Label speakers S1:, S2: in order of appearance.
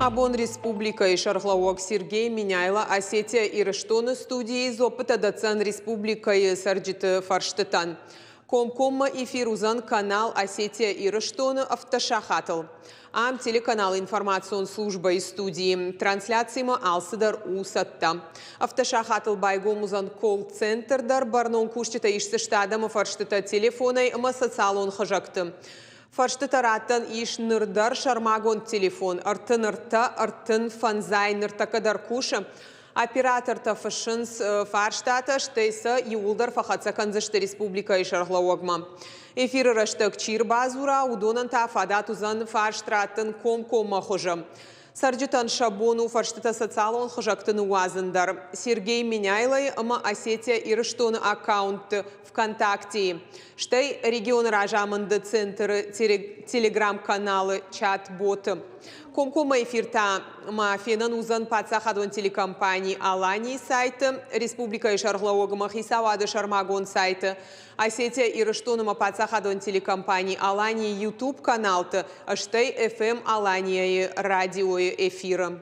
S1: Абон республикӕйы сӕргълӕууӕг Сергей Меняйло Осетия Ирыстоны студийы дзуӕппытӕ дӕтдзӕн республикӕйы цӕрджыты фӕрстытӕн. Комкоммӕ эфир уыдзӕн канал Осетия Ирыстоны ӕвддӕссахатыл. Ам телеканалы информацион службӕйы студийы трансляцимӕ алцыдӕр у цӕттӕ. Ӕвддӕссахатыл байгом уыдзӕн колл-центр дӕр, бӕрнон кусджытӕ исдзысты адӕмы фӕрстытӕ телефонӕй ӕмӕ социалон хызӕгты. Фӕрстытӕ раттӕн ис ныр дӕр сӕрмагонд телефон 33 35 ныртӕккӕ дӕр кусы. Оператортӕ фыссынц фарстатӕ, стӕй сӕ иууылдӕр фӕхӕццӕ кӕндзысты республикӕйы сӕргълӕууӕгмӕ. Эфиры рӕстӕг чи рбадзура, уыдонӕн та фадат уыдзӕн фарст раттын комкоммӕ хуызы. Цӕрджытӕн сӕ бон у фӕрстытӕ социалон хызӕгты ныууадзын дӕр. Сергей Меняйлойы ӕмӕ Осетия Ирыстоны аккаунтты ВКонтактейы, стӕй регионы разамынды центры телеграм-каналы чат-боты. Комкоммӕ эфир та ма фенӕн уыдзӕн паддзахадон телекомпани Аланийы сайты, республикӕйы сӕргълӕууӕгмӕ хицауады сӕрмагонд сайты, Осетия Ирыстоны ма паддзахадон телекомпани Аланийы YouTube-каналты, стӕй FM Алания-йы радиойы эфиры.